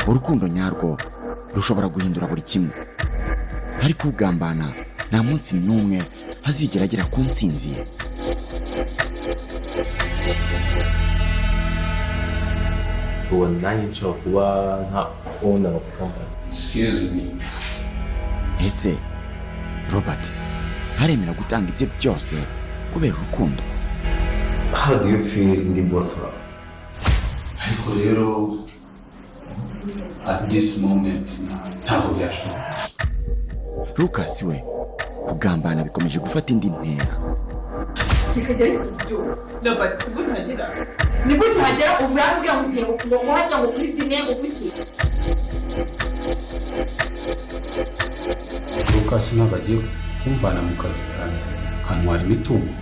Urukundo nyarwo rushobora guhindura buri kimwe, ariko ugambana nta munsi n'umwe azigera agera ku ntsinzi ye. Ubona nanjye nshobora kuba nka owner of company. Excuse me. Ese Robert aremera gutanga ibye byose kubera urukundo? How do you feel ndi boss wawe? Ariko rero at this moment ntabwo byashoboka. Lucas we kugambana bikomeje gufata indi ntera. Bikagerageza ubyumva. Robert, si gute uhagera? Ni gute uhagera uvuye aho umbwira ngo ugiye ngo hajya ngo kuri dinner, ngo kuki? Lucas ntabwo agiye kumvana mu kazi kanjye, kantwara imitungo.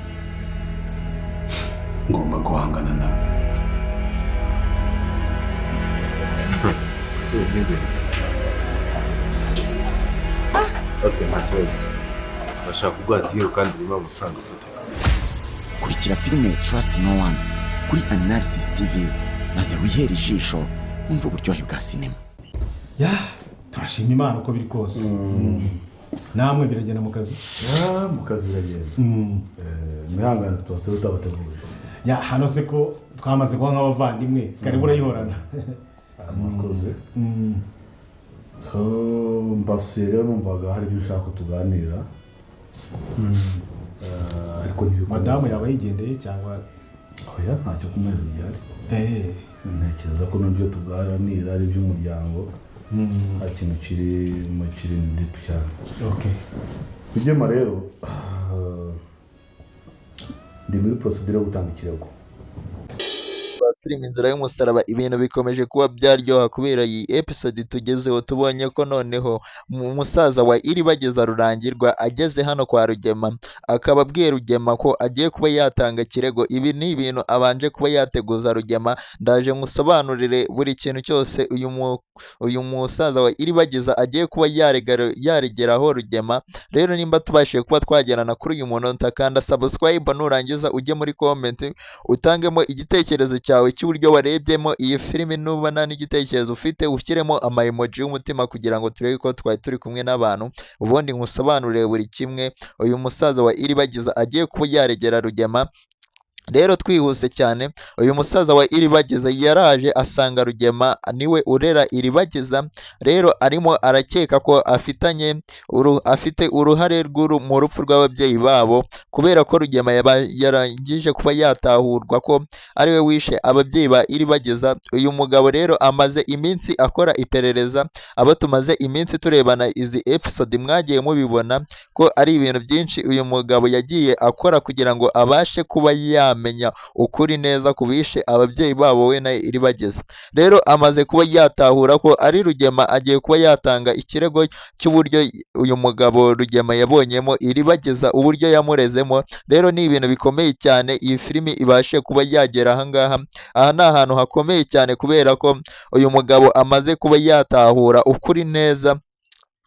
Ngomba guhangana nawe. Si ubizi? Okay, nta kibazo. Bashaka kuguha deal kandi irimo amafaranga afatika. Kurikira filime Trust No One kuri Analysis TV, maze wihere ijisho wumve uburyohe bwa sinema. Ya, turashima Imana uko biri kose. Namwe biragenda mu kazi? Ah, mu kazi biragenda. Mwihangane tubase utabateguje. Ya, hano se ko twamaze kuba nk'abavandimwe, karibu urayihorana. Murakoze. So mbasuye rero, numvaga hari ibyo ushaka ko tuganira. Ariko ntibikomeye. Madamu yaba yigendeye cyangwa? Oya, ntacyo ku mezi gihari. Ntekereza ko n'ibyo tuganira ari iby'umuryango, nta kintu kiri mu kiri deep cyane. Rugema rero, ndi muri procédure yo gutanga ikirego. Filime Inzira y'Umusaraba, ibintu bikomeje kuba byaryoha kubera iyi episode tugezeho. Tubonye ko noneho musaza wa Iribageza Rurangirwa ageze hano kwa Rugema, akaba abwiye Rugema ko agiye kuba yatanga ikirego. Ibi ni ibintu abanje kuba yateguza Rugema. Ndaje musobanurire buri kintu cyose uyu musaza wa Iribageza agiye kuba yaregeraho Rugema. Rero nimba tubashije kuba twagerana kuri uyu munota, kanda subscribe, nurangiza ujye muri comment utangemo igitekerezo cyawe cy'uburyo warebyemo iyi filimi. Nubona n'igitekerezo ufite, ushyiremo ama emoji y'umutima kugira ngo turebe ko twari turi kumwe n'abantu, ubundi nkusobanurire buri kimwe uyu musaza wa Iribagiza agiye kuba yaregera Rugema. Rero twihuse cyane, uyu musaza wa Iribagiza yaraje asanga Rugema niwe urera Iribagiza. Rero arimo arakeka ko afite uruhare mu rupfu rw'ababyeyi babo, kubera ko Rugema yarangije kuba yatahurwa ko ariwe wishe ababyeyi ba Iribagiza. Uyu mugabo rero amaze iminsi akora iperereza. Abo tumaze iminsi turebana izi episode, mwagiye mubibona ko ari ibintu byinshi uyu mugabo yagiye akora kugira ngo abashe kuba yamenya ukuri neza ku bishe ababyeyi babo we na Iribagiza. Rero amaze kuba yatahura ko ari Rugema, agiye kuba yatanga ikirego cy'uburyo uyu mugabo Rugema yabonyemo Iribagiza, uburyo yamurezemo. Rero ni ibintu bikomeye cyane iyi filimi ibashe kuba yagera aha ngaha. Aha ni ahantu hakomeye cyane kubera ko uyu mugabo amaze kuba yatahura ukuri neza,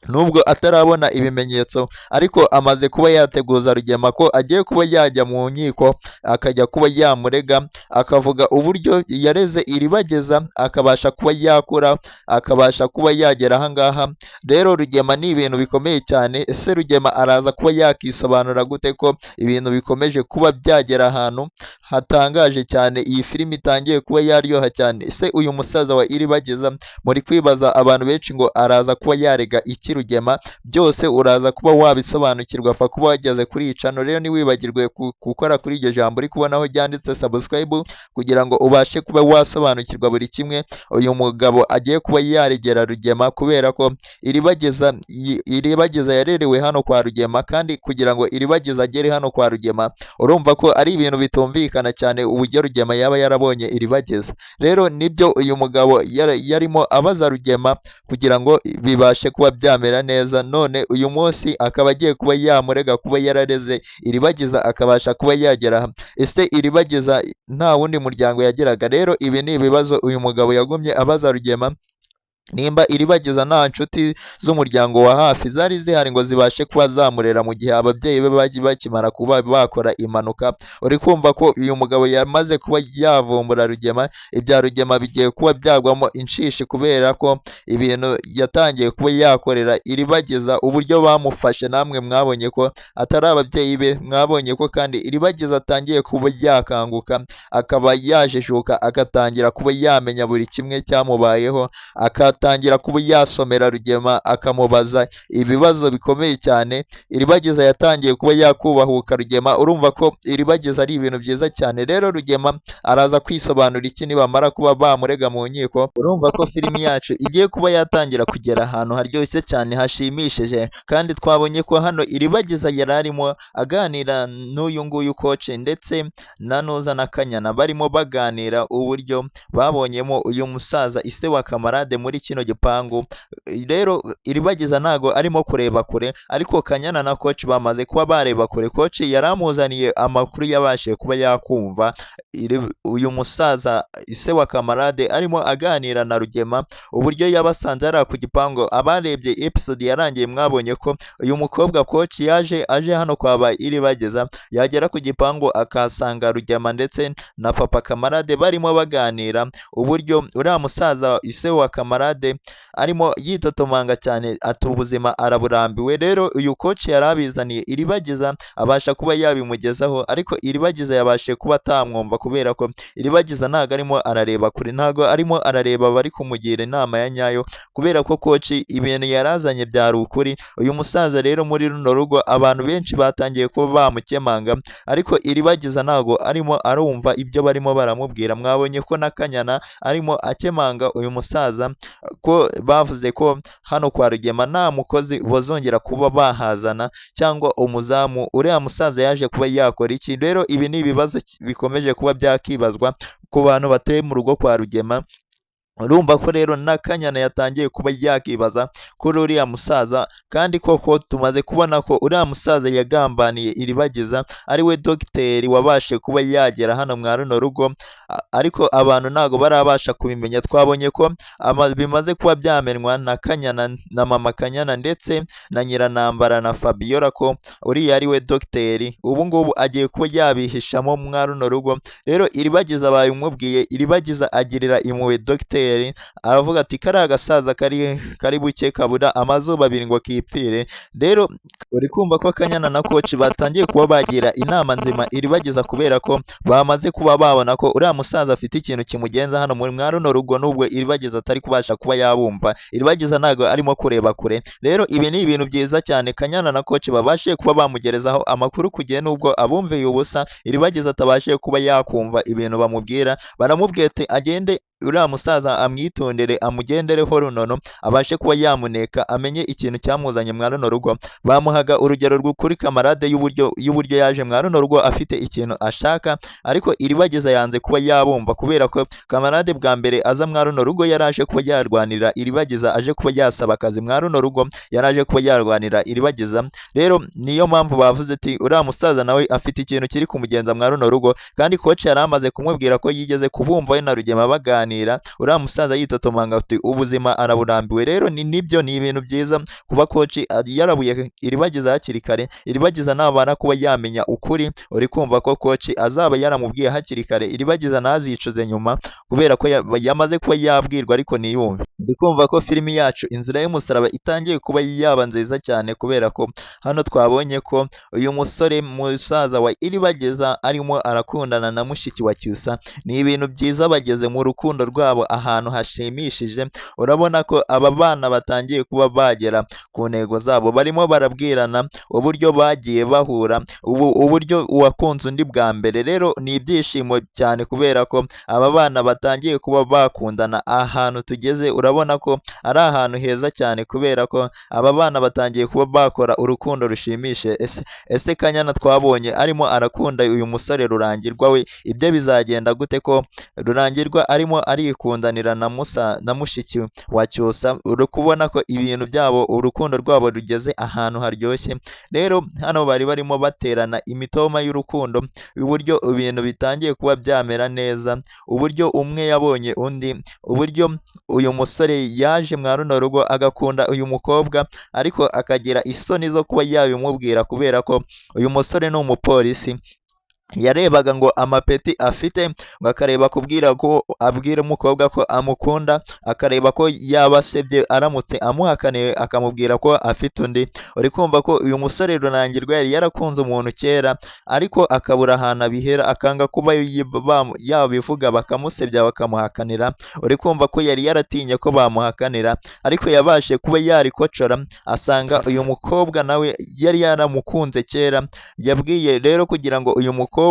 nubwo atarabona ibimenyetso, ariko amaze kuba yateguza Rugema ko agiye kuba yajya mu nkiko, akajya kuba yamurega, akavuga uburyo yareze Iribageza akabasha kuba yakura, akabasha kuba yagera aha ngaha. Rero Rugema ni ibintu bikomeye cyane. Ese Rugema araza kuba yakisobanura gute ko ibintu bikomeje kuba byagera ahantu hatangaje cyane? Iyi filimi itangiye kuba yaryoha cyane. Ese uyu musaza wa Iribagiza, muri kwibaza abantu benshi ngo araza kuba yarega iki Rugema? Byose uraza kuba wabisobanukirwa, apfa kuba wageze kuri iyi channel. Rero ntiwibagirwe gukora kuri iryo jambo uri kubonaho ryanditse subscribe, kugira ngo ubashe kuba wasobanukirwa buri kimwe uyu mugabo agiye kuba yaregera Rugema, kubera ko Iribagiza yarerewe hano kwa Rugema, kandi kugira ngo Iribagiza agere hano kwa Rugema, urumva ko ari ibintu bitumvikana cyane uburyo Rugema yaba yarabonye Iribagiza. Rero nibyo uyu mugabo yarimo abaza Rugema kugira ngo bibashe kuba byamera neza. None uyu munsi akaba agiye kuba yamurega kuba yarareze Iribagiza akabasha kuba yagera aha. Ese Iribagiza nta wundi muryango yageraga? Rero ibi ni ibibazo uyu mugabo yagumye abaza Rugema. Nimba Iribagiza nta nshuti z'umuryango wa hafi zari zihari ngo zibashe kuba zamurera mu gihe ababyeyi be bakimara kuba bakora impanuka, uri kumva ko uyu mugabo yamaze kuba yavumbura Rugema. Ibya Rugema bigiye kuba byagwamo inshishi kubera ko ibintu yatangiye kuba yakorera Iribagiza, uburyo bamufashe namwe mwabonye ko atari ababyeyi be, mwabonye ko kandi Iribagiza atangiye kuba yakanguka, akaba yajijuka, agatangira kuba yamenya buri kimwe cyamubayeho, akatangira kuba yasomera Rugema akamubaza ibibazo bikomeye cyane. Iribagiza yatangiye kuba yakubahuka Rugema, urumva ko Iribagiza ari ibintu byiza cyane. Rero Rugema araza kwisobanura iki nibamara kuba bamurega mu nkiko. Urumva ko filimi yacu igiye kuba yatangira kugera ahantu haryoshye cyane hashimishije, kandi twabonye ko hano Iribagiza yari arimo aganira n'uyu nguyu koce ndetse na Nuza na Kanyana, barimo baganira uburyo babonyemo uyu musaza ise wa Kamarade muri kino gipangu. Rero Iribagiza ntago arimo kureba kure, ariko Kanyana na koci bamaze kuba bareba kure. Koci yaramuzaniye amakuru yabashije kuba yakumva uyu musaza ise wa Kamarade arimo aganira na Rugema uburyo yabasanze ari ku gipangu. Abarebye episode yarangiye mwabonye ko uyu mukobwa koci yaje aje hano kwa ba Iribagiza, yagera ku gipangu akahasanga Rugema ndetse na papa Kamarade barimo baganira uburyo uriya musaza ise wa Kamarade arimo yitotomanga cyane, ati ubuzima araburambiwe. Rero uyu koci yari abizaniye Iribagiza abasha kuba yabimugezaho, ariko Iribagiza yabashije kuba atamwumva kubera ko Iribagiza ntago arimo arareba kure, ntago arimo arareba bari kumugira inama ya nyayo, kubera ko koci ibintu yarazanye byari ukuri. Uyu musaza rero muri runo rugo abantu benshi batangiye kuba bamukemanga, ariko Iribagiza ntago arimo arumva ibyo barimo baramubwira. Mwabonye ko na Kanyana arimo akemanga uyu musaza ko bavuze ko hano kwa Rugema nta mukozi bazongera kuba bahazana cyangwa umuzamu. Uriya musaza yaje kuba yakora iki? Rero ibi ni ibibazo bikomeje kuba byakibazwa ku bantu batuye mu rugo kwa Rugema. Urumva ko rero na Kanyana yatangiye kuba yakibaza kuri uriya musaza, kandi koko tumaze kubona ko uriya musaza yagambaniye Iribagiza, ari we dogiteri wabashe kuba yagera hano mwa runo rugo, ariko abantu ntago barabasha kubimenya. Twabonye ko bimaze kuba byamenywa na Kanyana na mama Kanyana ndetse na Nyiranambara na Fabiola ko uriya ari we dogiteri. Ubu ngubu agiye kuba yabihishamo mwa runo rugo. Rero Iribagiza bayimubwiye, Iribagiza agirira impuhwe dogiteri, aravuga ati kariya gasaza kari buke kabura amazuba abiri ngo kipfire. Rero uri kumva ko Kanyana na koci batangiye kuba bagira inama nzima Iribagiza, kubera ko bamaze kuba babona ko uriya musaza afite ikintu kimugenza hano muri mwa runo rugo, nubwo Iribagiza atari kubasha kuba yabumva. Iribagiza ntago arimo kureba kure. Rero ibi ni ibintu byiza cyane Kanyana na koci babashije kuba bamugerezaho amakuru ku gihe, nubwo abumviye ubusa Iribagiza atabashije kuba yakumva ibintu bamubwira. Baramubwiye ati agende uriya musaza amwitondere, amugendereho runono, abashe kuba yamuneka, amenye ikintu cyamuzanye mwa runo rugo. Bamuhaga urugero rw'ukuri Kamarade y'uburyo yaje mwa runo rugo afite ikintu ashaka, ariko Iribagiza yanze kuba yabumva kubera ko Kamarade bwa mbere aza mwa runo rugo yaraje kuba yarwanira Iribagiza, aje kuba yasaba akazi mwa runo rugo, yaraje kuba yarwanira Iribagiza. Rero niyo mpamvu bavuze ati uriya musaza nawe afite ikintu kiri kumugenza mwa runo rugo, kandi koci yari amaze kumubwira ko yigeze kubumva we na Rugema baganira, uriya musaza yitotomanga ati ubuzima araburambiwe. Rero ni nibyo, ni ibintu byiza kuba koci yarabuye Iribagiza hakiri kare. Iribagiza nabara kuba yamenya ukuri, uri kumva ko koci azaba yaramubwiye hakiri kare, Iribagiza ntazicuze nyuma kubera ko yamaze kuba yabwirwa ariko ntiyumve. Ndi kumva ko filimi yacu Inzira y'Umusaraba itangiye kuba yaba nziza cyane, kubera ko hano twabonye ko uyu musore musaza wa Iribagiza arimo arakundana na mushiki wa Cyusa. Ni ibintu byiza, bageze mu rukundo rwabo ahantu hashimishije. Urabona ko aba bana batangiye kuba bagera ku ntego zabo, barimo barabwirana uburyo bagiye bahura, uburyo uwakunze undi bwa mbere. Rero ni ibyishimo cyane kubera ko aba bana batangiye kuba bakundana. Ahantu tugeze urabona ko ari ahantu heza cyane kubera ko aba bana batangiye kuba bakora urukundo rushimishije. Ese Kanyana twabonye arimo arakunda uyu musore Rurangirwa we, ibyo bizagenda gute ko Rurangirwa arimo arikundanira na Musa na mushiki wa Cyusa? Uri kubona ko ibintu byabo, urukundo rwabo rugeze ahantu haryoshye. Rero hano bari barimo baterana imitoma y'urukundo, uburyo ibintu bitangiye kuba byamera neza, uburyo umwe yabonye undi, uburyo uyu musore musore yaje mwa runo rugo agakunda uyu mukobwa, ariko akagira isoni zo kuba yabimubwira kubera ko uyu musore ni umupolisi. Yarebaga ngo amapeti afite, ngo akareba kubwira ko abwira umukobwa ko amukunda, akareba ko yaba asebye aramutse amuhakaniye akamubwira ko afite undi. Uri kumva ko uyu musore Rurangirwa yari yarakunze umuntu kera, ariko akabura ahantu abihera, akanga kuba yabivuga bakamusebya bakamuhakanira. Uri kumva ko yari yaratinye ko bamuhakanira, ariko yabashe kuba yarikocora asanga uyu mukobwa nawe yari yaramukunze kera. Yabwiye rero kugira ngo uyu mukobwa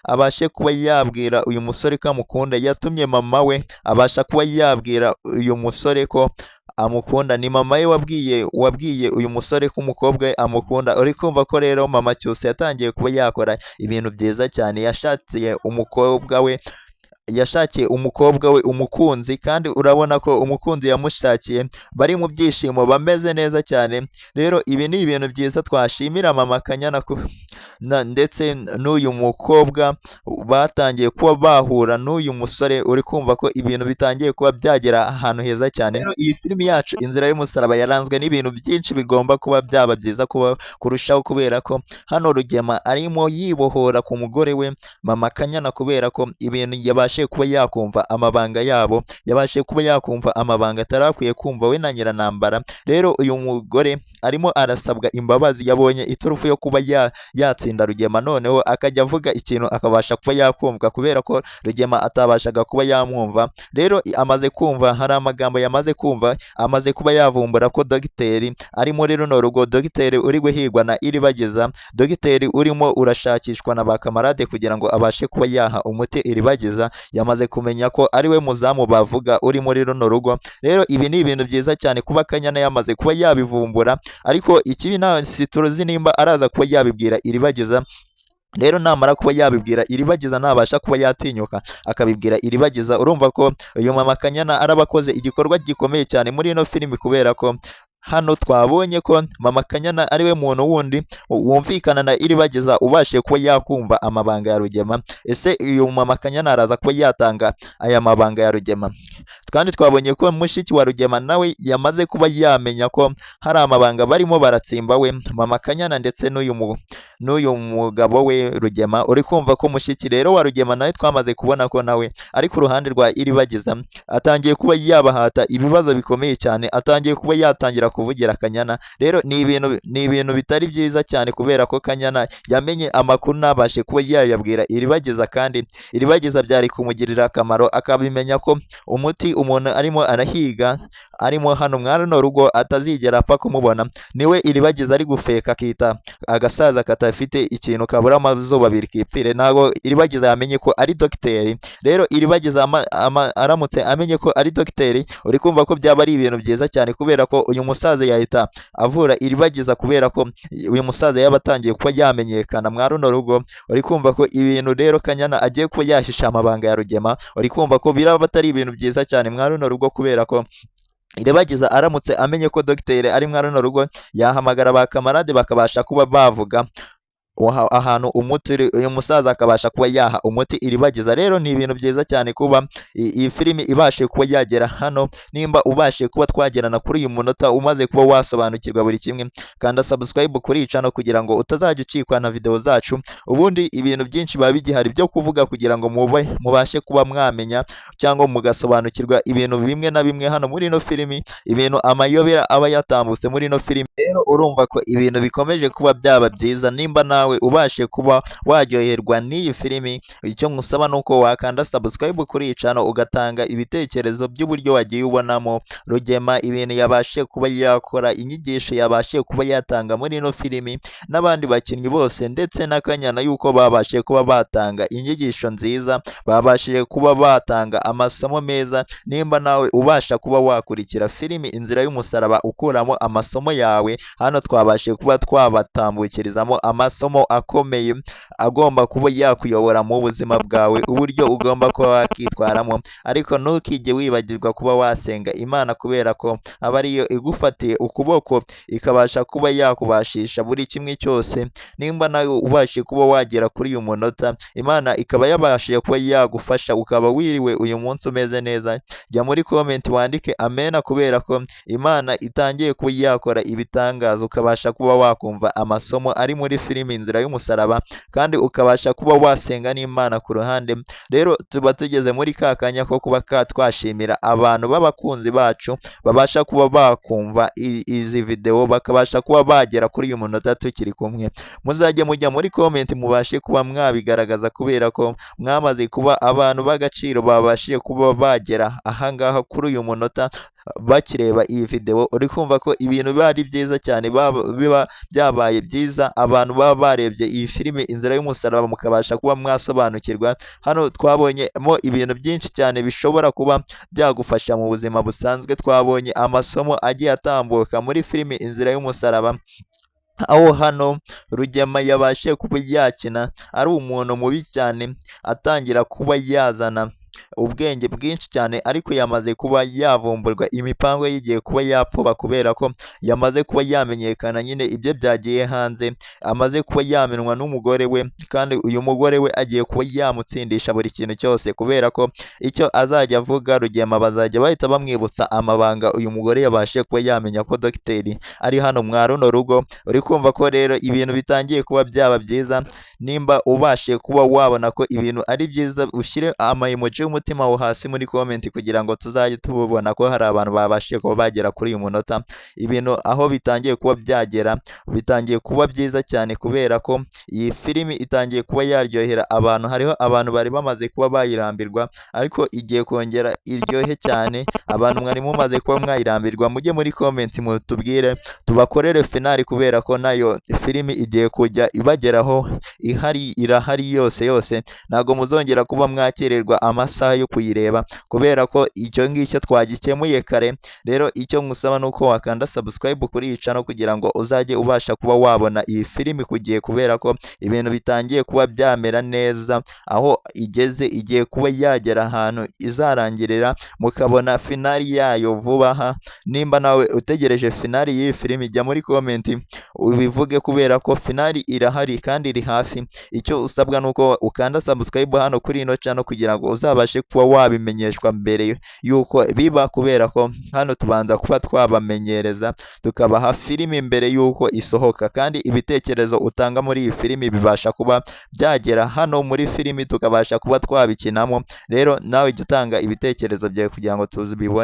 abashe kuba yabwira uyu musore ko amukunda, yatumye mama we abasha kuba yabwira uyu musore ko amukunda. Ni mama we wabwiye uyu musore ko umukobwa we amukunda. Uri kumva ko rero mama Cyusa yatangiye kuba yakora ibintu byiza cyane, yashakiye umukobwa we yashakiye umukobwa we umukunzi, kandi urabona ko umukunzi yamushakiye bari mu byishimo bameze neza cyane. Rero ibi ni ibintu byiza twashimira mama Kanyana ndetse n'uyu mukobwa batangiye kuba bahura n'uyu musore. Uri kumva ko ibintu bitangiye kuba byagera ahantu heza cyane. Rero iyi filimi yacu Inzira y'Umusaraba yaranzwe n'ibintu byinshi bigomba kuba byaba byiza kuba kurushaho, kubera ko hano Rugema arimo yibohora ku mugore we mama Kanyana, kubera ko ibintu yabashe kuba yakumva amabanga yabo, yabashe kuba yakumva amabanga atarakwiye kumva we na Nyirantambara. Rero uyu mugore arimo arasabwa imbabazi, yabonye iturufu yo kuba yatsinda Rugema, noneho akajya avuga ikintu akabasha kuba yakumvwa, kubera ko Rugema atabashaga kuba yamwumva. Rero amaze kumva, hari amagambo yamaze kumva, amaze kuba yavumbura ko dogiteri ari muri runo rugo, dogiteri uri guhigwa na Iribagiza, dogiteri urimo urashakishwa na ba kamarade kugira ngo abashe kuba yaha umuti Iribagiza. Yamaze kumenya ko ari we muzamu bavuga uri muri runo rugo. Rero ibi ni ibintu byiza cyane kuba Kanyana yamaze kuba yabivumbura, ariko ikibi nta situruzi nimba araza kuba yabibwira Iribagiza. Rero namara kuba yabibwira Iribagiza, nabasha kuba yatinyuka akabibwira Iribagiza, urumva ko uyu mama Kanyana arabakoze igikorwa gikomeye cyane muri ino filimi, kubera ko hano twabonye ko mama Kanyana ari we muntu wundi wumvikana na Iribagiza ubashe kuba yakumva amabanga ya Rugema. Ese uyu mama Kanyana araza kuba yatanga aya mabanga ya Rugema? Kandi twabonye ko mushiki wa Rugema nawe yamaze kuba yamenya ko hari amabanga barimo baratsimba we mama Kanyana ndetse n'uyu mugabo we Rugema. Uri kumva ko mushiki rero wa Rugema nawe twamaze kubona ko nawe ari ku ruhande rwa Iribagiza, atangiye kuba yabahata ibibazo bikomeye cyane, atangiye kuba yatangira kuvugira Kanyana. Rero ni ibintu bitari byiza cyane, kubera ko Kanyana yamenye amakuru ntabashe kuba yayabwira Iribagiza, kandi Iribagiza byari kumugirira akamaro akabimenya ko umuti umuntu arimo arahiga arimo hano mwa runo rugo atazigera apfa kumubona. Niwe Iribagiza ari gufeka akita agasaza katafite ikintu kabura amazuba abiri kipfire. Ntabwo Iribagiza yamenye ko ari dogiteri. Rero Iribagiza aramutse amenye ko ari dogiteri, uri kumva ko byaba ari ibintu byiza cyane, kubera ko uyu musaza yahita avura Iribagiza, kubera ko uyu musaza yaba atangiye kuba yamenyekana mwa runo rugo. Uri kumva ko ibintu rero Kanyana agiye kuba yahisha amabanga ya Rugema, uri kumva ko biraba atari ibintu byiza cyane mwa runo rugo, kubera ko Iribagiza aramutse amenye ko dogiteri ari mwa runo rugo, yahamagara ba kamarade bakabasha kuba bavuga ahantu umuti uri, uyu musaza akabasha kuba yaha umuti Iribagiza. Rero ni ibintu byiza cyane kuba iyi filimi ibashe kuba yagera hano. Nimba ubashe kuba twagerana kuri uyu munota umaze kuba wasobanukirwa buri kimwe, kanda subscribe kuri iyi channel kugira ngo utazajya ucikwa na video zacu. Ubundi ibintu byinshi biba bigihari byo kuvuga kugira ngo mubashe kuba mwamenya cyangwa mugasobanukirwa ibintu bimwe na bimwe hano muri ino filimi, ibintu amayobera aba yatambutse muri ino filimi. Rero urumva ko ibintu bikomeje kuba byaba byiza. Nimba nawe ubashe kuba waryoherwa n'iyi filimi, icyo nkusaba nuko wakanda subscribe kuri iyi channel, ugatanga ibitekerezo by'uburyo wagiye ubonamo Rugema, ibintu yabashe kuba yakora, inyigisho yabashe kuba yatanga muri ino filimi, n'abandi bakinnyi bose ndetse na Kanyana, yuko babashe kuba batanga inyigisho nziza, babashije kuba batanga amasomo meza. Nimba nawe ubasha kuba wakurikira filimi Inzira y'Umusaraba ukuramo amasomo yawe, hano twabashe kuba twabatambukirizamo amasomo amasomo akomeye agomba kuba yakuyobora mu buzima bwawe, uburyo ugomba kuba wakitwaramo. Ariko ntukijye wibagirwa kuba wasenga Imana, kubera ko aba ariyo igufatiye ukuboko ikabasha kuba yakubashisha buri kimwe cyose. Nimba nawe ubashije kuba wagera kuri uyu munota, Imana ikaba yabashije kuba yagufasha ukaba wiriwe uyu munsi umeze neza, jya muri comment wandike amena, kubera ko Imana itangiye kuba yakora ibitangaza, ukabasha kuba wakumva amasomo ari muri filimi Inzira y'Umusaraba, kandi ukabasha kuba wasenga n'Imana ku ruhande. Rero tuba tugeze muri ka kanya ko kuba twashimira abantu b'abakunzi bacu babasha kuba bakumva izi video, bakabasha kuba bagera kuri uyu munota tukiri kumwe. Muzajye mujya muri comment mubashe kuba mwabigaragaza, kubera ko mwamaze kuba abantu b'agaciro babashije kuba bagera ahangaha kuri uyu munota bakireba iyi video. Uri kumva ko ibintu biba ari byiza cyane, biba byabaye byiza abantu baba barebye iyi filimi Inzira y'Umusaraba, mukabasha kuba mwasobanukirwa. Hano twabonyemo ibintu byinshi cyane bishobora kuba byagufasha mu buzima busanzwe. Twabonye amasomo agiye atambuka muri filimi Inzira y'Umusaraba, aho hano Rugema yabashije kuba yakina ari umuntu mubi cyane, atangira kuba yazana ubwenge bwinshi cyane, ariko yamaze kuba yavumburwa, imipango yigiye kuba yapfuba, kubera ko yamaze kuba yamenyekana nyine, ibyo byagiye hanze, amaze kuba yamenwa n'umugore we, kandi uyu mugore we agiye kuba yamutsindisha buri kintu cyose, kubera ko icyo azajya avuga Rugema bazajya bahita bamwibutsa amabanga uyu mugore yabashije kuba yamenya ko dogiteri ari hano mwa runo rugo. Uri kumva ko rero ibintu bitangiye kuba byaba byiza. Nimba ubashije kuba wabona ko ibintu ari byiza, ushyire ama emoji y'umutima wo hasi muri comment, kugira ngo tuzajye tubona ko hari abantu babashije kuba bagera kuri uyu munota. Ibintu aho bitangiye kuba byagera, bitangiye kuba byiza cyane, kubera ko iyi filimi itangiye kuba yaryohera abantu. Hariho abantu bari bamaze kuba bayirambirwa, ariko igiye kongera iryohe cyane. Abantu mwari mumaze kuba mwayirambirwa, mujye muri comment mutubwire tubakorere finali, kubera ko nayo filimi igiye kujya ibageraho, ihari, irahari yose yose. Ntabwo muzongera kuba mwakererwa amasaha yo kuyireba, kubera ko icyo ngicyo twagikemuye kare. Rero icyo nkusaba ni uko wakanda subscribe kuri iyi channel, kugira ngo uzajye ubasha kuba wabona iyi filimi ku gihe, kubera ko ibintu bitangiye kuba byamera neza. Aho igeze, igiye kuba yagera ahantu izarangirira, mukabona finali yayo vuba aha. Nimba nawe utegereje finali y'iyi filimi, jya muri comment ubivuge, kubera ko finali irahari kandi iri hafi. Icyo usabwa ni uko ukanda subscribe hano kuri ino channel, kugira ngo uzabashe kuba wabimenyeshwa mbere yuko biba, kubera ko hano tubanza kuba twabamenyereza, tukabaha filimi mbere yuko isohoka, kandi ibitekerezo utanga muri iyi filimi bibasha kuba byagera hano muri filimi, tukabasha kuba twabikinamo. Rero nawe jya utanga ibitekerezo byawe kugira ngo tuzibibone.